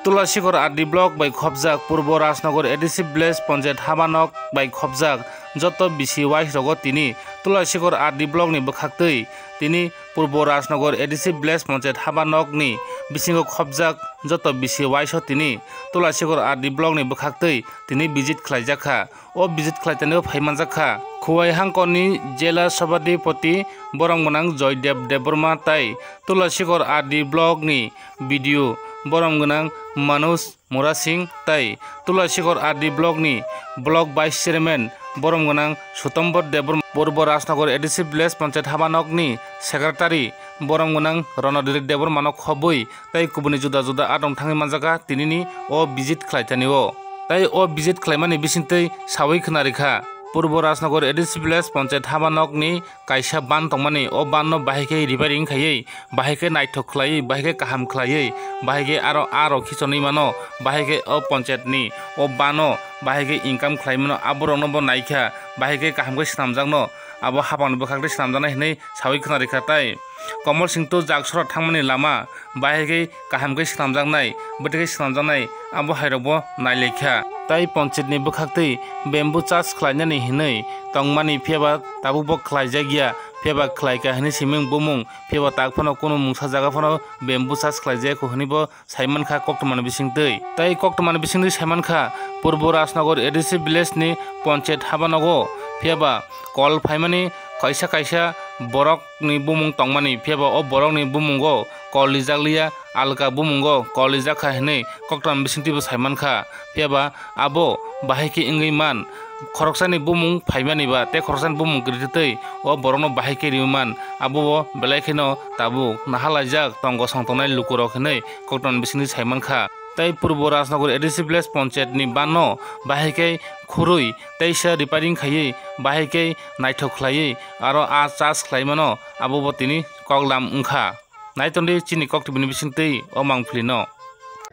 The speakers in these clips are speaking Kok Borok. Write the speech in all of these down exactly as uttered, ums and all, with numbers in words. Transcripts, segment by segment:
Tulasikhor R D block bai khopjak Purbo Rajnagar A D C village panchayat habanok bai khopjak joto bisi wais rogo tini Tulasikhor R D block ni bwkhaktwi tini Purbo Rajnagar A D C village panchayat habanok ni bisingo khopjak joto bisi waiso tini Tulasikhor R D block ni bwkhaktwi tini visit khlaijakha. O visit khlai tanio phai manjakha Khowai hangkorni jela sabhadipoti borom gwnang Joydev Debbarma tai Tulasikhor R D block ni B D O borom gwnang Manoj Murasing tai Tulasikhor R D block ni block vice chairman borom gwnang Sutombor Debbarma, Purbo Rajnagar A D C village panchayat habanok ni secretary borom gwnang Ronodiri Debbarma no khobwi tai kubuni juda juda adong thangwi manjaka tinini o visit khlai tanio. Tai o visit khlaimani bisingtwi sawi khna rikha Purbo Rajnagar A D C village panchayat habanok ni kaisa ban tongmani, o ban no bahai khe repairing khaiwi, bahai khe naithok khlaiwi, bahai khe kaham khlaiwi, bahai khe aro aro khichonwi mano, bahai khe o panchayat ni o ban no bahai khe income khlai mano, aborok no bo naikha, bahai khe kaham khe swnamjak no, abo hapang ni bwkhak tei swnamjaknai hinwi sawi khna rikha tai. Komol Singto Jagsora thangmani lama bahai khe kaham khe swnamjaknai, bwtwi khe swnamjaknai, abo hairokbo nailaikha. Tai panchayat ni bwkhaktwi bamboo chas khlainani hinwi tongmani, phiyaba tabukbo khlaijakya, phiyaba khlaika hinwi siming bumung, phiyaba tak phano kunu mungsa jaga phano bamboo chas khlaijaya kho hinwi bo saimankha koktwmani bisingtwi. Tai koktwmani bisingtwi saimankha Purbo Rajnagar A D C village ni panchayat habanogo, phiyaba kol phaimani kaisa kaisa borok ni bumung tongmani, phiyaba o borok ni bumungo kol rijak liya, alka bumungo kol rijak kha hinwi koktwmani bisingtwi bo saimankha. Phiyaba abo bahai khe wngwi man, khoroksani bumung phaimani ba tei khoroksani bumung kwrwitwi o borokno bahai khe riwi man, abo bo belai kheno tabuk nahalaijak tongo song tongnai lukurok hinwi koktwmani bisingtwi saimankha. Tai Purbo Rajnagar A D C village panchayat ni ban no bahai khe khurwi teisa repairing khaiwi bahai khe naithok khlaiwi aro a chas khlaimano abo bo tini koklam wngkha. Naitongdi chini koktwmani bisingtwi o mangpili no.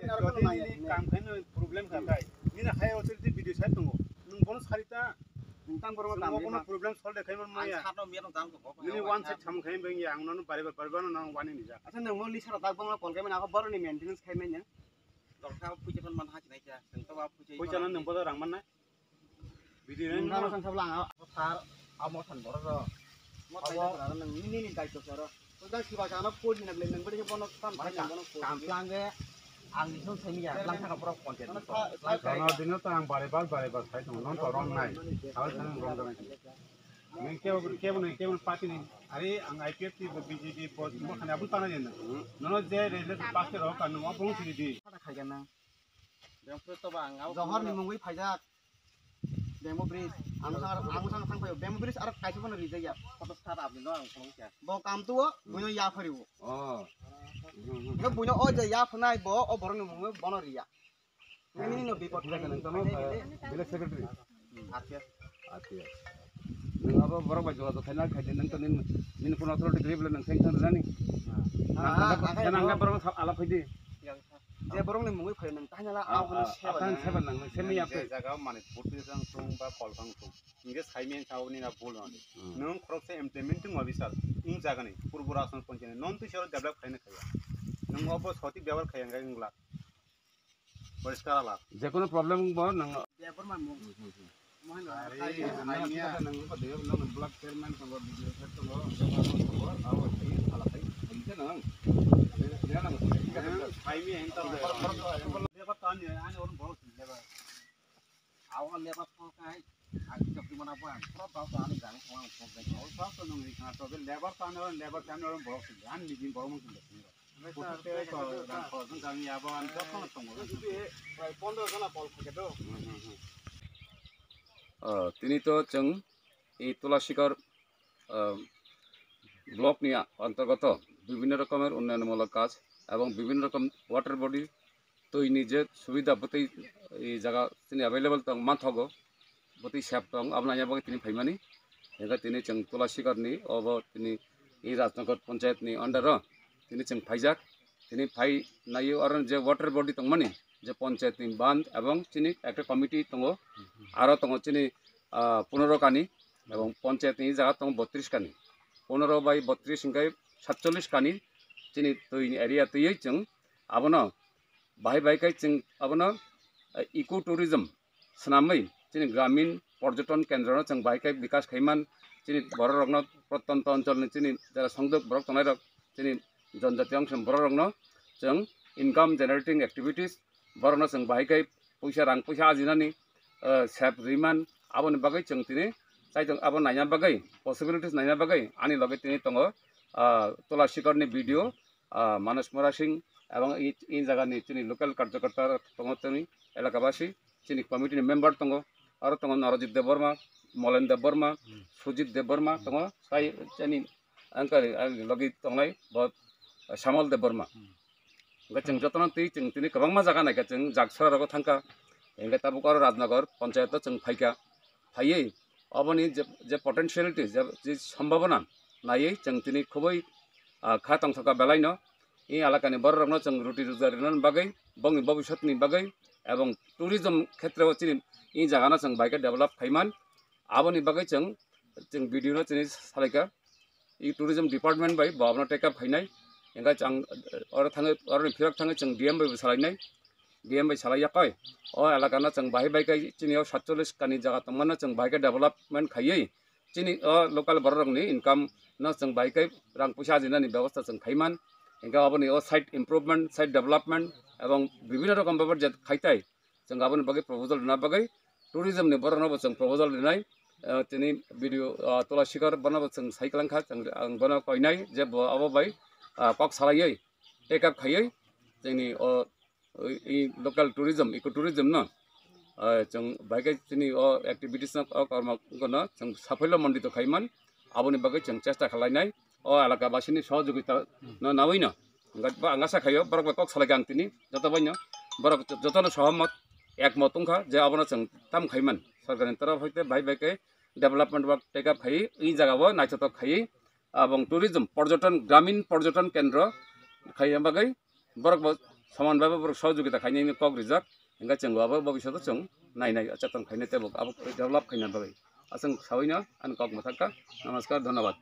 Nini kam khaino problem kha kai. Nini higher authority video sai tongo. Nwng bono sari ta. Nwng tang borok nwng tang bono problem solve khai man maya. Ang sat no miya no tang ko. Nini one side samung khai beng ya, ang nono bare bare bare no nang wani ni ja. Acha nwng mo lisa rok tak bang call khai man, ako borok ni maintenance khai man ya. Dol kha puja pan man ha chinai kya. Nwng to ba puja. Puja no nwng bodo rang man na. Video nwng no. Nang sang sabla ang. Sar, amo san borok ro. Mo tai na nang nini ni daityo saro. Tang siba jano phone hinna bele nang bede bono tam thai nang bono phone. Kam tlang ge ang ni song semi ya lang thang borok content. Kono dino to ang bare bar bare bar sai tong non to rong nai. Aw tang rong nai. Nang kebo kebo nang kebo party ni. Are ang I P F T bo B J P bo mo khana bun tana yen. Nono je re le paste ro kan mo bung siri di. Pada khai gana. Johor ni mungwi phaijak. Bamboo bridge. Ang bwsang, ang bwsang thang phaio. Bamboo bridge aro kaisa phano rijak ya. Photo start up ni no ang phone kya. Bo kam tuo, buino ya phariwo. Oh. Bo buino o je ya phanai bo, o borok ni mungwi bono riya. Nini no bipot. Bile secretary. Atia. Atia. Nang abo borok bai jogajog khaina khaidi nang to nini, nini kono authority gri bile nang seng seng nani. Nang borok sa alap khaidi. Je borok ni mungwi phai nang tanya la, ah, ah, seba nang. Seba nang, semi ya je jaga mane purti jang tung ba kol kang tung. Inge sai men sao ni na bul nani. Hmm. Nung khorok se implementing officer ung jaga ni Purbo Rajnagar panchayat non tu sero develop khaina khaya. Nung obo soti byabar khaya ngai ngla. Poriskar ala. Je kono problem bo nang. Byabar ma mung. Hmm, hmm, hmm. Block chairman tongo, B D O sir tongo, abo hai phala hai, hai khe nang. Hai mi ento. Lebar to ani, ani orang borok sini lebar. Awa lebar to kai, aku jok di mana buan. Pro tau to ani jang ko ang ko gai. Oh, tau to nang ri kana to lebar to ani orang lebar to ani orang borok sini. Ani ni jin borok mun sini. Ah, tini to chwng i Tulasikhor, ah, block ni antargoto bibhinno rokomer unnayonmulok kaj ebong bibhinno rokom water body twi ni je subida bwtwi i jaga tini available tong manthogo. Bwtwi sep tong, aboni bagwi tini phaimani. Hingkhe tini chwng Tulasikhor ni obo tini i Rajnagar panchayat ni under o tini chwng phaijak. Tini phai naio aro je water body tongmani, je panchayat ni bandh ebong chini ekta committee tongo, aro tongo chini, ah, pondro kani ebong panchayat ni jaga tongo botris kani. Pondro bai botris hingkhe satchollis kani chini twi ni area twiwi chwng abono bahai bahai khe chwng abono, eh, eco tourism swnamwi chini gramin porjoton kendrono chwng bahai khe bikas khaiman, chini bororokno protyonto oncholni chini jara songdok borok tongnairok, chini jonjati ongsom bororokno chwng income generating activities, borokno chwng bahai khe puisa, rang puisa ajinani, eh, sep riman, aboni bagwi chwng tini chaitung abo naina bagwi, possibilities naina bagwi ani loge tini tongo, ah, Tola Shikhar ni B D O, ah, Manush Murasing, ebong i, i jaga ni chini local karjokorta tongo, tini elaka basi, chini committee ni member tongo, aro tongo Narajit Debbarma, Molen Debbarma, Sujit Debbarma tongo, sai chini angkari, ang logi tongnai bo Samal Debbarma. Hwnkhe chwng jotono twi chwng tini kwbangma jaga naikha, chwng Jagsora rogo thangkha, hwnkhe tabuk oro Rajnagar panchayat o chwng phaikha, phaiwi oboni je, je potentiality, je, je sombhabona naiwi chwng tini khubui, ah, kha tongthokha belaino. I alakani bororokno chwng ruti rojgar rinani bagwi, bongni bobiswtni bagwi, ebong tourism khetreo chini i jagano chwng bai khe develop khaiman. Aboni bagwi chwng, chwng B D O no chini salaikha, i tourism department bai bo abono take up khainai. Hwnkhe chwng oro thangwi, oroni phirok thangwi chwng D M bai bo salainai. D M bai salai yakoi. O elaka no chwng bahai bai khe chini o satchollish kani jaga tongmano chwng bahai khe development khaiwi chini o local bororokni income no chwng bahai khe rang puisa ajinani bebosta chwng khaiman. Hwnkhe oboni o site improvement, site development ebong bibhinno rokom bhabe je khaitai chwng aboni bagwi proposal rwna bagwi tourism ni borokno bo chwng proposal rwnai. Eh, tini B D O, ah, Tola Shikhar bono bo chwng sai kwlangkha, chwng, ang bono koinai je bo abo bai, ah, kok salaiwi take up khaiwi chini o, i, i local tourism, eco tourism no, ah, chwng bai khe chini o activities no, o kormo no chwng saphelo mondito khaiman, aboni bagwi chwng chesta khlainai, o elaka basini sohojogita no nawino. Hwnkhe bo ang asa khaio, borok bai kok salaikha ang tini, joto baino, borok jotono sohomot, ekmot wngkha je abono chwng tam khaiman, sorkarni torof hoite bai bai khe development work take up khaiwi, i jagao naithotok khaiwi, abong tourism, porjoton, gramin porjoton kendro khaina bagwi borok bo soman bai bo borok sohojogita khainani kok rijak, hwnkhe chwng bo abo bobishoto chwng nainai, chetong khainai tei bo abo develop khaina bagwi. Aswk sawino ani kok mwthakha. Namaskar, dhonnobad.